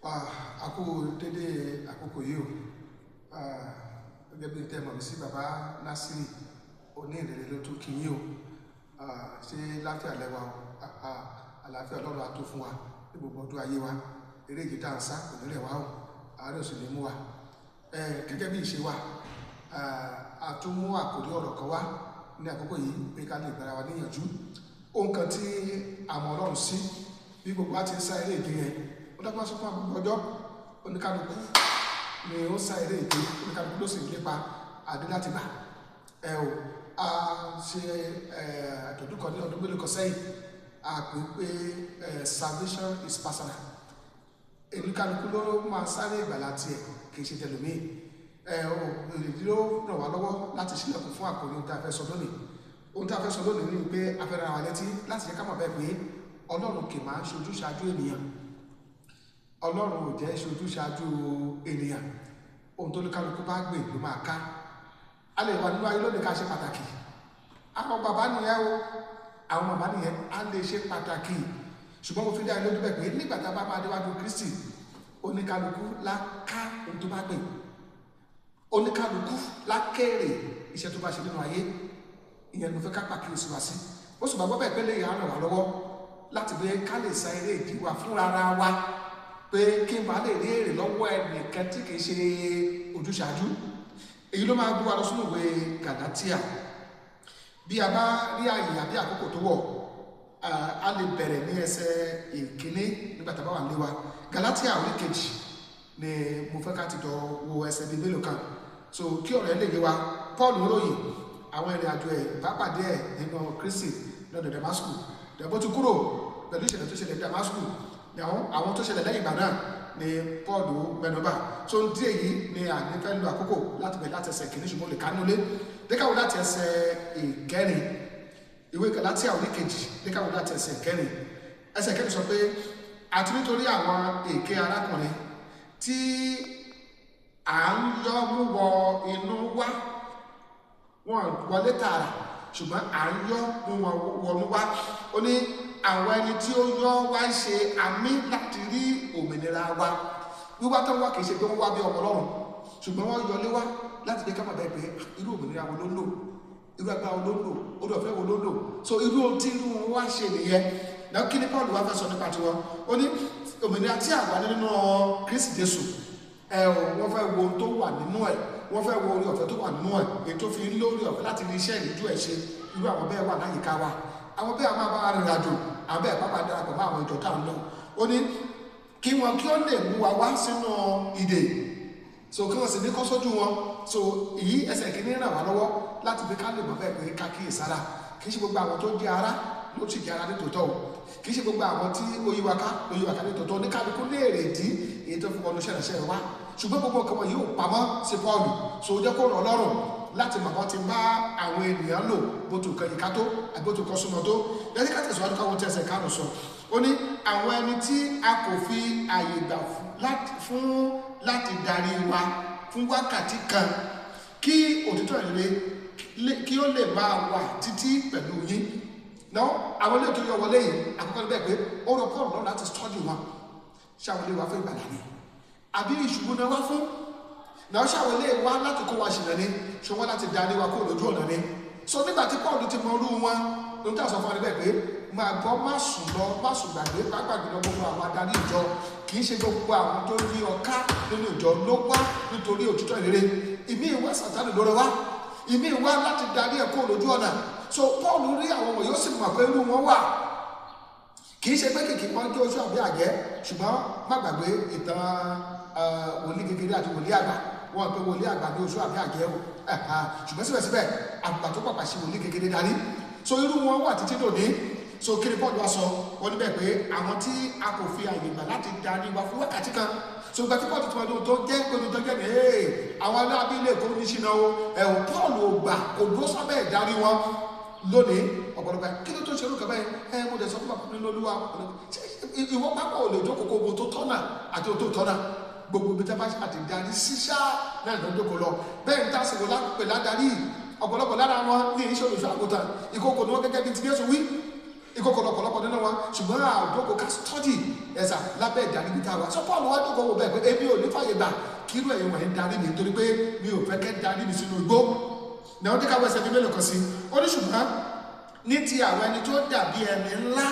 A kú dédé àkókò yìí o. Gẹ́gẹ́ bí tẹ́ mọ̀ mí sí Bàbá Násírì oníhìnrere ló tún kí yín o. Ṣé láfíà lẹ́wà o? Àlàáfíà Ọlọ́run á tó fún wa ní gbogbo ọdún ayé wa. Eré ìje tá à ń sá kò ní rẹ̀ wá o, àárẹ̀ ò sì ní mú wa. Gẹ́gẹ́ bí ìṣe wa, a tún mú àkòrí ọ̀rọ̀ kan wá ní àkókò yìí pé ká lè gbára wa níyànjú. Ohun kan tí àmọ́ Ọlọ́run sí bí gbogbo wa ti ń sá eré ìje yẹn, ó dágbà sọ fún àgbègbè ọjọ́ oníkálukú ni ó sá eré ìje, oníkálukú ló sì ń lépa adé láti gbà. A ṣe àjọ̀dún kan ní ọdún mélòó kan sẹ́yìn, a pè pé salvation is personal. Oníkálukú ló máa sáré ìgbàlà tiẹ̀, kì í ṣe tẹlòmíì. Èyí ló ràn wá lọ́wọ́ láti ṣílẹ̀kùn fún àkòrí ohun tí a fẹ́ sọ lónìí. Ohun tí a fẹ́ sọ lónìí ni pé a fẹ́ ra wa létí láti jẹ́ ká mọ̀ bẹ́ẹ̀ pé Ọlọ́run kì máa ń ṣojú ṣáájú ènìyàn. Ọlọ́run ò jẹ́ ṣojú ṣáájú ènìyàn. Ohun tó oníkálukú bá gbìn ló máa ká. A lè wà nínú ayé lónìí ká ṣe pàtàkì. Àwọn bàbá nìyẹn o, àwọn màmá nìyẹn, a lè ṣe pàtàkì. Ṣùgbọ́n mo fi dá ẹ lójú bẹ́ẹ̀ pé nígbà tá a bá máa déwájú Kristi, oníkálukú la ká ohun tó bá gbìn. Oníkálukú la kéré iṣẹ́ tó bá ṣe nínú ayé. Ìyẹn ni mo fẹ́ ká pàkíyèsí wa sí. Ó sì gbàgbọ́ bẹ́ẹ̀ pé lè ràn wá lọ́wọ́ láti pé ká lè sa eré ìdí wa fúnra wa, pé kí n bá lè rí èrè lọ́wọ́ ẹnìkan tí kì í ṣe ojúṣàájú. Èyí ló máa gbé wa lọ sínú ìwé Gàlátíà. Bí a bá rí àyè àbí àkókò tó wọ̀, a lè bẹ̀rẹ̀ ní ẹsẹ̀ ìkíní nígbà tá a bá wà nílé wa. Gàlátíà orí kejì ni mo fẹ́ ká ti jọ wo ẹsẹ̀ bíi mélòó kan. So kí ọ̀rọ̀ ẹ lè yé wa, Paul ròyìn àwọn ìrìn àjò ẹ̀ ìbápàdé ẹ̀ nínú Kristi lọ́dọ̀ Damasku. Dẹ̀bó ti kúrò pẹ̀lú ìṣẹ̀lẹ̀ tó ṣẹlẹ̀ Damasku, àwọn tó ṣẹlẹ̀ lẹ́yìn ìgbà náà ni Paul mẹ́nubà. So ń díẹ̀ yìí ni àní fẹ́ lo àkókò láti bẹ̀rẹ̀ láti ẹsẹ̀ kìíní, ṣùgbọ́n lè ká nulẹ̀. Dékàwó láti ẹsẹ̀ ìkẹrin, ìwé Gàlátíà orí kejì, dékàwó láti ẹsẹ̀ ìkẹrin. Ẹsẹ̀ ìkẹrin sọ pé àti nítorí àwọn èké arákùnrin tí à ń yọ́ mú wọ inú wá, wọn wọlé tààrà ṣùgbọ́n à ń yọ́ mú wọn wọnú wá. Ó ní àwọn ẹni tí ó yọ́ wá ń ṣe àmì láti rí òmìnira wa. Wíwá tó ń wá kì í ṣe pé wọ́n wá bí ọmọ Ọlọ́run, ṣùgbọ́n wọ́n yọlé wá láti pé ká má bẹ́ẹ̀ pé irú òmìnira wo ló ń lò, irú agbára wo ló ń lò, orí ọ̀fẹ́ wo ló ń lò. So irú ohun tí irú wọn wá ṣe nìyẹn. Náà kí ni Paul wá fẹ́ sọ nípa tiwọn? Ó ní òmìnira tí àwa ní nínú Kristi Jésù, wọ́n fẹ́ wo ohun tó wà nínú ẹ̀, wọ́n fẹ́ wo orí ọ̀fẹ́ tó wà nínú ẹ̀, èyí tó fi ń lórí ọ̀fẹ́ láti ní iṣẹ́ ìríjú ẹ̀ ṣe. Irú àwọn bẹ́ẹ̀ wà láyìíká wa, àwọn bẹ́ẹ̀ máa bá arìnrìn àjò, àwọn bẹ́ẹ̀ pápá darapọ̀ mọ́ àwọn ìjọ tá à ń lọ. Ó ní kí wọn kí ó lè mú wa wá sínú ìdè, so kí wọ́n sì ní kọ́ sójú wọn. So èyí ẹsẹ̀ kìíní ràn wá lọ́wọ́ láti fi ká lè mọ̀ bẹ́ẹ̀ pé ká kíyè sára. Kì í ṣe gbogbo àwọn tó jẹ́ ara ló sì jẹ́ ara ní tòótọ́ o, kì í ṣe gbogbo àwọn tí ó yí wa ká ló yí wa ká ní tòótọ́. Oníkálukú ní èrè ìdí èyí tó fi wọnú iṣẹ́ ìránṣẹ́ wa, ṣùgbọ́n gbogbo nǹkan wọn yóò pamọ́ sí Paul. So ó jẹ́ kó rọ̀ lọ́rùn láti mọ̀ bọ́n ti bá àwọn ènìyàn lò, bó tu kan yìíká tó àbí bó tu kan súnmọ́ tó. Lẹ́yìn ká tẹ̀síwájú káwọn tí ẹsẹ̀ kárùn sọ. Ó ní àwọn ẹni tí a kò fi àyè gbà fún láti darí wa fún wákàtí kan, kí òtítọ́ ìrere kí ó lè máa wà títí pẹ̀lú yín. Náà àwọn ilé tó yọ wọlé yìí, àkọ́kọ́ níbẹ̀ pé ó rọ Paul lọ́rùn láti study wọn. Ṣé àwọn ilé wa fún ìgbàlà ni? Àbí ìṣubú náà wá fún? Náà ṣé àwọn ilé wa láti kó wa ṣìnà ni? Ṣé wọ́n láti darí wa kó lójú ọ̀nà ni? So nígbà tí Paul ti mọ irú wọn, ló ń tà sọ fún wa níbẹ̀ pé máa gbọ́, má sùn lọ, má sùn gbàgbé, pàápàá jùlọ gbogbo àwọn adarí ìjọ. Kì í ṣe gbogbo àwọn tó yí ọká nínú ìjọ ló wá nítorí òtítọ́ ìrere. Ìmí ìwá Sátánì ló rẹ wá, ìmí ìwá láti darí ẹ̀ kó lójú ọ̀nà. So Paul rí àwọn wọ̀nyí, ó sì mọ̀ pé irú wọn wà. Kì í ṣe pé kìkì wọn jẹ́ oṣù àbí àjẹ́, ṣùgbọ́n má gbàgbé ìtàn wòlíì kékeré àti wòlíì àgbà. Wọ́n pe wòlíì àgbà ní oṣù àbí àjẹ́ o, ṣùgbọ́n síbẹ̀síbẹ̀ àgbà tó pàpà ṣe wòlíì kékeré darí. So irú wọn wà títí dòní. So kí ni Paul wá sọ? Wọ́n níbẹ̀ pé àwọn tí a kò fi àyè gbà láti darí wa fún wákàtí kan. So ìgbà tí Paul ti wọ́n tó jẹ́ pé tó jẹ́ ní àwọn aláàbí ilé ẹ̀kọ́ ní ṣìnà o, Paul ò gbà, kò dúró sábẹ́ ìdarí wọn. Lónìí ọ̀pọ̀lọpọ̀ kí ló tó ṣe orúkọ bẹ́ẹ̀? Mo dẹ̀ sọ fún bàbá mi lólúwa, ìwọ pápá ò lè jókòó kó tó tọ́nà àti tó tọ́nà. Gbogbo ibi tí a bá àti darí síṣá náà ló ń jókòó lọ. Bẹ́ẹ̀ ni tásìkò lápè ládarí ọ̀pọ̀lọpọ̀ lára wọn ní iṣẹ́ olùṣọ́ àgùntàn, ìkókò ni wọ́n gẹ́gẹ́ bí ti Jésù wí. Ìkókò lọ́pọ̀lọpọ̀ nínú wa, ṣùgbọ́n àdókò ká study ẹ̀sà lábẹ́ ìdarí bí táwa. So Paul wá dókò wò bẹ́ẹ̀ pé èmi ò ní fàyè gbà kí irú ẹ̀yin wọ̀nyí darí mi, nítorí pé mi ò fẹ́ kẹ́ darí mi sínú igbó. Náà ó dé káwọ́ ẹsẹ̀ bíi mélòó kan sí. Ó ní ṣùgbọ́n ní ti àwọn ẹni tó dàbí ẹni ńlá,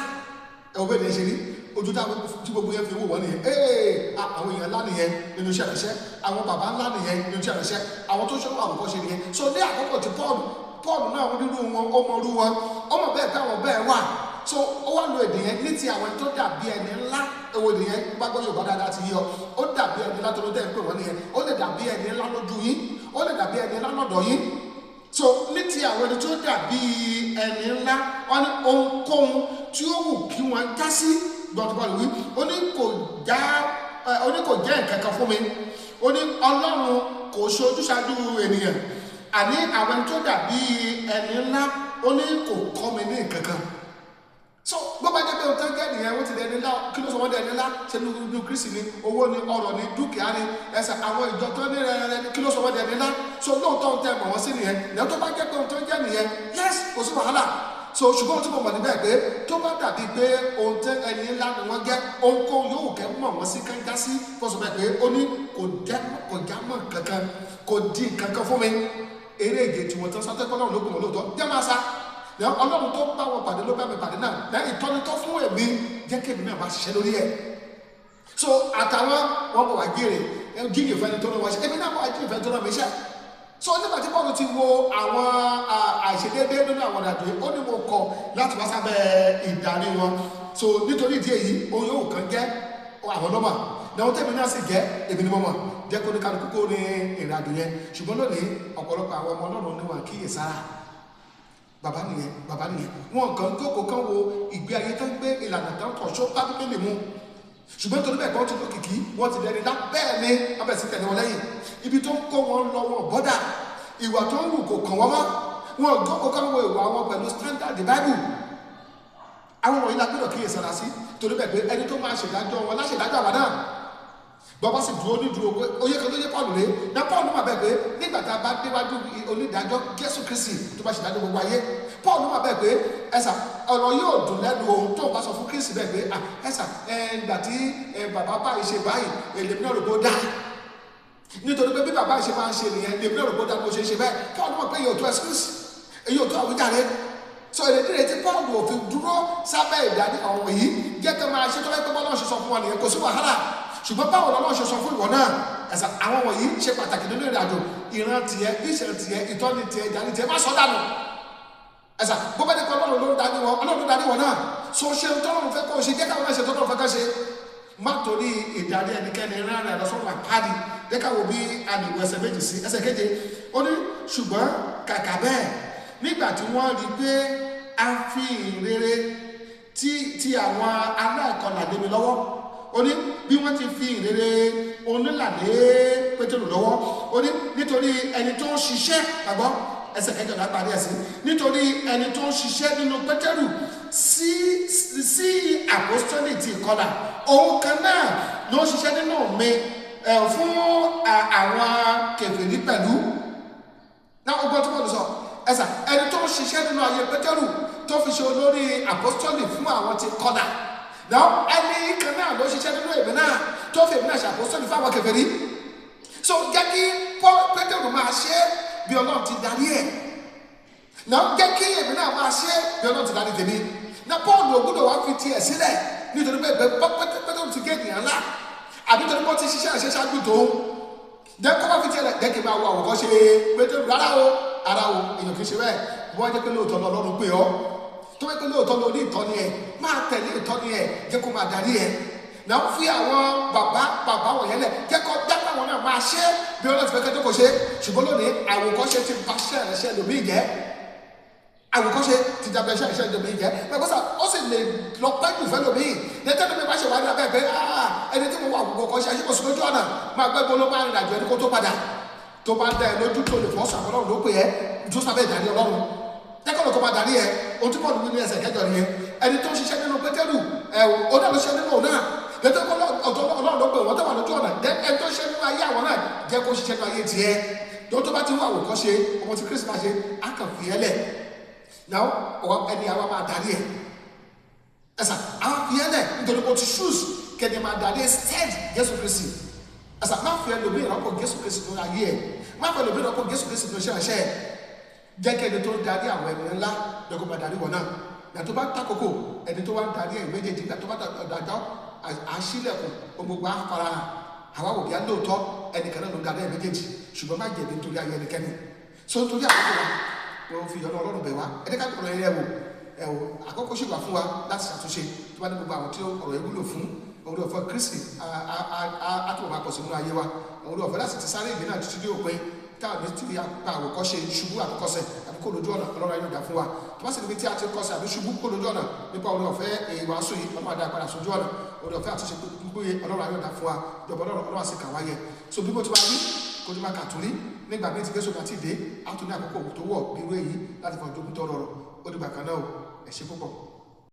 ẹ̀ bẹ́ẹ̀ ni ẹ ṣe rí ojú táwọn tí gbogbo yẹn fi wò wọ́n nìyẹn. Ee, àwọn èèyàn ńlá nìyẹn nínú iṣẹ́ ìránṣẹ́, àwọn bàbá ńlá nìyẹn nínú iṣẹ́ ìránṣẹ́, àwọn tó ṣọwọ́ àwòkọ́ṣe nìyẹn. So ní àkókò tí Paul náà wọ́n nínú wọn, ó mọ irú wọn, ó mọ̀ bẹ́ẹ̀ táwọn bẹ́ẹ̀ wà. So ó wá lo èdè yẹn ní ti àwọn tó dàbí ẹni ńlá. Ewo èdè yẹn bá gbọ́ Yorùbá dáadáa ti yí ọ. Ó dàbí ẹni ńlá tó ló dẹ́ ń pè wọ́n nìyẹn. Ó lè dàbí ẹni ńlá lójú yín, ó lè dàbí ẹni ńlá lọ́dọ̀ yín. So ní ti àwọn ẹni tó dàbí ẹni ńlá, wọ́n ní ohunkóhun tí ó wù kí wọ́n já sí, gbọ́dọ̀ wí, ó ní kò jẹ́ nǹkan kan fún mi. Ó ní Ọlọ́run kò ṣe ojúṣàájú ènìyàn, àní àwọn ẹni tó dàbí ẹni ńlá, ó ní kò kọ́ mi ní nǹkan kan. So bó bá jẹ́ pé ohun tó ń jẹ́ nìyẹn, wọ́n ti dẹni ńlá. Kí ló sọ wọ́n dẹni ńlá? Ṣe ní Kristi ni, owó ni, ọrọ̀ ni, dúkìá ni, ẹsẹ̀ àwọn ìjọ tó ní rẹ̀rẹ̀ ni, kí ló sọ wọ́n dẹni ńlá? So lóòótọ́ ohun tẹ́ mọ̀ wọ́n sí nìyẹn. Ìyẹn tó bá jẹ́ pé ohun tó ń jẹ́ nìyẹn, yes, kò sí wàhálà. So ṣùgbọ́n tí mo mọ̀ níbẹ̀ pé tó bá dàbí pé ohun tẹ́ ẹni ńlá ni wọ́n jẹ́, ohunkóhun yóò kẹ́ mọ̀ wọ́n sí kánjá sí, tó sọ bẹ́ẹ̀ pé ó ní kò já mọ̀ kankan, kò di kankan fún mi. Eré ìje tí wọ́n tán sátẹ́kọ́ náà ló gùn wọ́n lóòótọ́, jẹ́ máa sá. Ọlọ́run tó bá wọn pàdé ló bá mi pàdé náà, lẹ́yìn ìtọ́ni tó fún èmi jẹ́ kí èmi náà bá ṣiṣẹ́ lórí ẹ̀. So àtàwọn wọn bọ̀ wá jèrè jíjìn fẹ́ni tó lọ́wọ́ ṣe, èmi náà bọ̀ wá jíjìn fẹ́ni tó lọ́wọ́ mi ṣe. So nígbà tí Paul ti wo àwọn àìṣedéédé nínú àwọn ìrìnàjò yìí, ó ní mo kọ̀ láti wá sábẹ́ ìdarí wọn. So nítorí ìdí èyí, ohun yóò kàn jẹ́ àwọn lọ́mọ náà, tẹ̀mí náà sì jẹ́ èmi ni mo mọ̀, jẹ́ kó ní kálukú kó ní ìrìnàjò yẹn. Ṣùgbọ́n lónìí ọ̀pọ̀lọpọ̀ àwọn ọmọ Ọlọ́run ni wọn kíyèsára. Bàbá nìyẹn, bàbá nìyẹn, wọn kàn jókòó kan wo ìgbé ayé tó ń gbé, ìlànà tó ń tọ̀ ṣó bá Bíbélì mu. Ṣùgbọ́n torí bẹ́ẹ̀ kan ti lókìkí, wọ́n ti dẹni lá, bẹ́ẹ̀ ni wọ́n bẹ̀rẹ̀ sí tẹ̀lé wọn lẹ́yìn. Ibi tó ń kó wọn lọ wọn bọ́dà, ìwà tó ń wù kò kàn wọ́n mọ́, wọn jókòó kan wo ìwà wọn pẹ̀lú standard Bible. Àwọn wọ̀nyí la gbọ́dọ̀ kíyè sára sí, torí bẹ́ẹ̀ pé ẹni tó máa ṣèdájọ́ wọn láṣèdájọ́ àwa náà. Bàbá sì dúró ní dúró pé oyè kan tó yẹ Paul rèé. Na Paul mà bẹ́ẹ̀ pé nígbà tá a bá déwájú onídàájọ́ Jésù Kristi tó bá ṣèdájọ́ gbogbo ayé, Paul mà bẹ́ẹ̀ pé ẹ̀sà ọ̀rọ̀ yóò dùn lẹ́nu ohun tó bá sọ fún Kristi bẹ́ẹ̀ pé ẹ̀sà ìgbà tí bàbá báyìí ṣe báyìí, èlèmi náà rò bó dáa. Nítorí pé bí bàbá ṣe máa ń ṣe nìyẹn, èlèmi náà rò bó dáa bó ṣe ṣe bẹ́ẹ̀. Paul mọ̀ pé èyí ò tó excuse, èyí ò tó àwíjàre. So èrèdí rẹ̀ tí Paul ò fi dúró sábẹ́ ìdarí àwọn yìí, jẹ́ kí máa ṣe tó fẹ́ pé bọ́lá ṣe sọ fún wọn nìyẹn, kò sí wàhálà. Ṣùgbọ́n báwo lọ́lọ́run ṣe sọ fún ìwọ náà? Ẹ̀sà àwọn wọ̀nyí ṣe pàtàkì nínú ìrìn àjò. Ìran tiẹ̀, ìṣẹ̀ tiẹ̀, ìtọ́ni tiẹ̀, ìdarí tiẹ̀, má sọ dànù. Ẹ̀sà bó bá dé pé Ọlọ́run ló ń darí wọn, Ọlọ́run ló darí wọn náà. So ṣe ń tọ́lọ́run fẹ́ kó ṣe, jẹ́ káwọn náà ṣe tọ́lọ́run fẹ́ ká ṣe. Má torí ìdarí ẹnikẹ́ni rán rẹ̀ lọ sọ́run àpáàdì. Jẹ́ káwọn bí àlùkò ẹsẹ̀ méjì sí ẹsẹ̀ keje. Ó ní ṣùgbọ́n kàkà bẹ́ẹ̀ nígbà tí wọ́n rí pé a fi ìrere ti àwọn aláìkọlà lé mi lọ́wọ́. Ó ní bí wọ́n ti fi ìrere onílàlé Pétérù lọ́wọ́. Ó ní nítorí ẹni tó ń ṣiṣẹ́ gbàgbọ́ ẹsẹ̀ kẹjọ náà parí ẹ̀ sí, nítorí ẹni tó ń ṣiṣẹ́ nínú Pétérù sí àpọ́sítélì ti ìkọlà, òun kan náà ló ń ṣiṣẹ́ nínú mi fún àwọn kèfèrí pẹ̀lú. Náà ó gbọ́ tí wọ́n sọ ẹsà ẹni tó ń ṣiṣẹ́ nínú ayé Pétérù tó fi ṣe olórí àpọ́sítélì fún àwọn ti kọlà, náà ẹni kan náà ló ṣiṣẹ́ nínú èmi náà tó fi èmi náà ṣàpọ́sítélì fún àwọn kèfèrí. So jẹ́ kí Pétérù máa ṣe bí Ọlọ́run ti darí ẹ̀, náà jẹ́ kí èmi náà máa ṣe bí Ọlọ́run ti darí tèmi. Náà Paul ò gbọ́dọ̀ wá fi tiẹ̀ sílẹ̀ nítorí pé Pétérù ti gé ènìyàn ńlá àbí torí pé ó ti ṣiṣẹ́ àṣẹ ṣáájú tòun. Jẹ́ kó bá fi tiẹ̀ lẹ̀, jẹ́ kí n máa wo àwòkọ́ṣe Pétérù. Rárá o, ara o, èèyàn kì í ṣe bẹ́ẹ̀. Wọ́n jẹ́ pé lóòótọ́ lọ́lọ́run pè ọ́, tó bẹ́ẹ̀ pé lóòótọ́ ló ní ìtọ́ni ẹ̀, máa tẹ̀lé ìtọ́ni ẹ̀, jẹ́ kó máa darí ẹ̀. Náà fi àwọn bàbá bàbá wọ̀nyẹn lẹ̀, jẹ́ kó dápẹ́ àwọn náà máa ṣe bí Ọlọ́run ti fẹ́ kẹ́jọ́ kò ṣe. Ṣùgbọ́n lónìí àwòkọ́ṣe ti ba ṣẹ́ ẹ̀ṣẹ́ lòmíì jẹ́, àwòkọ́ṣe ti dàbẹ̀ ṣẹ́ ẹ̀ṣẹ́ lòmíì jẹ́. Pẹ̀lú ó sì lè lọ pẹ́ jù fẹ́ lòmíì. Lẹ́tẹ́ lómi bá ṣe wà ní abẹ́ pé ẹni tí mo wà àwòkọ́ṣe ayé kò sí lójú ọ̀nà, máa gbẹ́ bolo máa rìnrìn àjò ẹni kó tó padà. Tó bá dá ẹ lójú tó lè fọ́ sàkọ́ Ọlọ́run ló pè ẹ́, tó sábẹ́ ìdarí Ọlọ́run. Jẹ́kọ̀ọ́ kó máa darí ẹ. Ohun tí Paul wí ní ẹsẹ̀ kẹjọ nìyẹn. Ẹni tó ń ṣiṣẹ́ nínú Pétérù, ó náà ló ṣiṣẹ́ nínú òun náà. Lẹ́tọ́ Ọlọ́run ló pè wọ́n tó wà lójú ọ̀nà. Ẹni tó ṣiṣẹ́ nínú ayé àwọn náà jẹ́ kó ṣiṣẹ́ nínú ayé tiẹ̀. Tó bá ti wá àwòkọ́ṣe ọmọ tí Kristi máa ṣe, á kàn fi ẹ́ lẹ̀. Náà ẹni àwa máa darí ẹ̀. Ẹ̀sà àwọn fi ẹ́ lẹ̀ nítorí pé o ti choose kẹ́ni máa darí instead Jésù Kristi. Ẹ̀sà, má fi ẹlòmíì rọ́pò Jésù Kristi lórí ayé ẹ̀, má fi ẹlòmíì rọ́pò Jésù Kristi lórí iṣẹ́ ìránṣẹ́ ẹ̀. Jẹ́ kí ẹni tó ń darí àwọn ẹni ńlá lọ́kọ́ máa darí wọn náà. Ìgbà tó bá takoko ẹni tó wá ń darí ẹ̀ méjèèjì, ìgbà tó bá dájọ́ àṣìlẹ̀kùn gbogbo àfarahàn, àwa wò bí a lóòótọ́ ẹnìkan náà ló ń darí ẹ̀ méjèèjì. Ṣùgbọ́n má jẹ̀bi nítorí ayé ẹnikẹ́ni. So nítorí àkókò wa, mo fi ìyọ́nú Ọlọ́run bẹ̀ wá, ẹni ká gbọ́dọ̀ yẹ wò ẹ wò. Àkókò ṣì wà fún wa láti ṣàtúnṣe. Tó bá ní gbogbo àwọn tí ọ̀rọ̀ yìí wúlò fún, oore ọ̀fẹ́ Kristi á túbọ̀ máa pọ̀ sí nínú ayé wa. Oore ọ̀fẹ́ láti ti sáré ìgbé náà títí dé òpin, táwọn ní ti apá àwòkọ́ṣe ṣubú àbíkọ́sẹ̀ àbí kó lójú ọ̀nà, Ọlọ́run ayé ọ̀dà fún wa. Tó bá sì níbi tí a ti kọsẹ̀ àbí ṣubú kó lójú ọ̀nà, nípa oore ọ̀fẹ́ ìwàásù yìí, Ọlọ́run adá padà sójú ọ̀nà. Oore ọ̀fẹ́ àtúnṣe gbóyè, Ọlọ́run ayé ọ̀dà fún wa. Ìjọba Ọlọ́run, Ọlọ́run àti kàwáyẹ. So bí mo ti wá rí kó tó máa kà tún rí nígbà míì tí Jésù bá ti dé, á tún ní àkókò tó wọ̀ bí irú èyí láti fọ ojú tó rọrùn. Ó dìgbà kan náà o, ẹ ṣé púpọ̀.